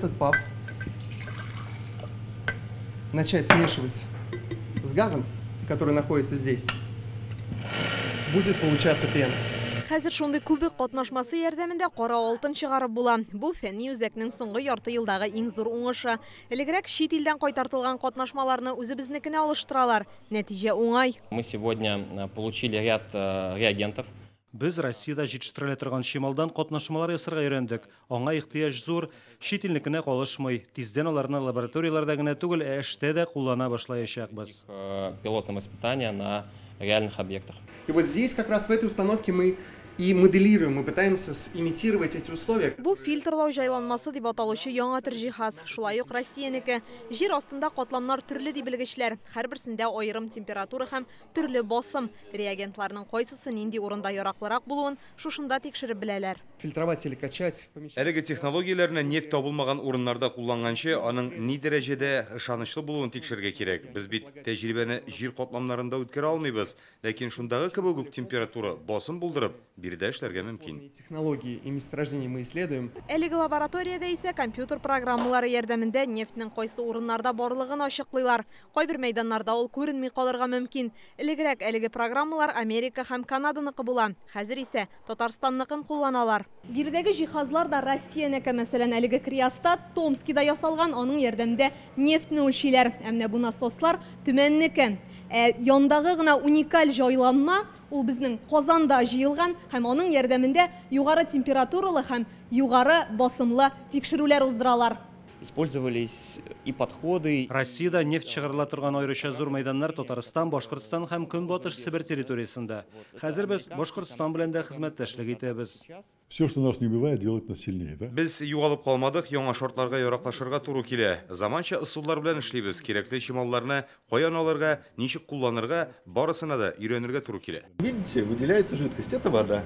этот ПАВ начать смешивать с газом, который находится здесь, будет получаться пена. Хәзер шундый күбек катнашмасы ярдәмендә кара алтын чыгарып була. Бу фәнни үзәкнең соңгы ярты елдагы иң зур уңышы. Элегрәк чит илдән кайтартылган катнашмаларны үзебезнекенә алыштыралар. Нәтиҗә уңай. Мы сегодня получили ряд реагентов. Без Россиядә җитештерелә торган чималдан катнашмалар ясарга өйрәндек. Аңа ихтыяҗ зур, чит илнекенә калышмый. Тиздән аларны лабораторияләрдә генә түгел, ә эштә дә куллана башлаячакбыз. Пилотном испытания на реальных объектах. И вот здесь как раз в этой установке мы и моделируем, мы пытаемся сымитировать эти условия. Бу фильтрлау җайланмасы дип аталучы яңа төр җиһаз. Шулай ук Россиянеке. Җир астында катламнар төрле ди белгечләр. Һәрберсендә аерым температура һәм төрле басым. Реагентларның кайсысы нинди урында яраклырак булуын шушында тикшереп беләләр. Фильтровать или качать, помещать. Әлеге технологияләрне нефть табылмаган урыннарда кулланганчы, аның ни дәрәҗәдә ышанычлы булуын тикшерергә кирәк. Без бит тәҗрибәне җир катламнарында үткәрә алмыйбыз, ләкин шундагы кебек үк температура, басым булдырып, биредә эшләргә мөмкин. Технологии и месторождения мы исследуем. Әлеге лабораториядә исә компьютер программалары ярдәмендә нефтьнең кайсы урыннарда барлыгын ачыклыйлар. Кайбер мәйданнарда ул күренми калырга мөмкин. Элегрәк әлеге программалар Америка һәм Канаданыкы була. Хәзер исә Татарстанныкын кулланалар. Биредәге җиһазлар да Россиянеке, мәсәлән, әлеге криостат Томскида ясалган, аның ярдәмендә нефтьне үлчиләр. Ә менә бу насослар Төмәннеке. Ә яндагы гына уникаль җайланма, ул безнең Казанда җыелган һәм аның ярдәмендә югары температуралы һәм югары басымлы тикшерүләр уздыралар. Использовались и подходы. Россиядә нефть чыгарыла торган аеруча зур мәйданнар Татарстан, Башкортстан һәм Көнбатыш Себер территориясендә. Хәзер без Башкортстан белән дә хезмәттәшлек итәбез. Все, что нас не убивает, делает нас сильнее, да? Без югалып калмадык, яңа шартларга яраклашырга туры килә. Заманча ысуллар белән эшлибез. Кирәкле чималларны каян алырга, ничек кулланырга, барысына да өйрәнергә туры килә. Видите, выделяется жидкость, это вода.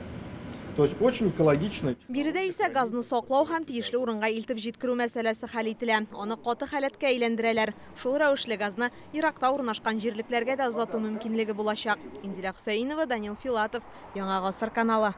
То есть очень экологично. Биредә исә газны саклау һәм тиешле урынга илтеп җиткерү мәсьәләсе хәл ителә. Аны каты халәткә әйләндерәләр. Шул рәвешле газны еракта урнашкан җирлекләргә дә озату мөмкинлеге булачак. Инзилә Хөсәенова, Данил Филатов, Яңа Гасыр каналы.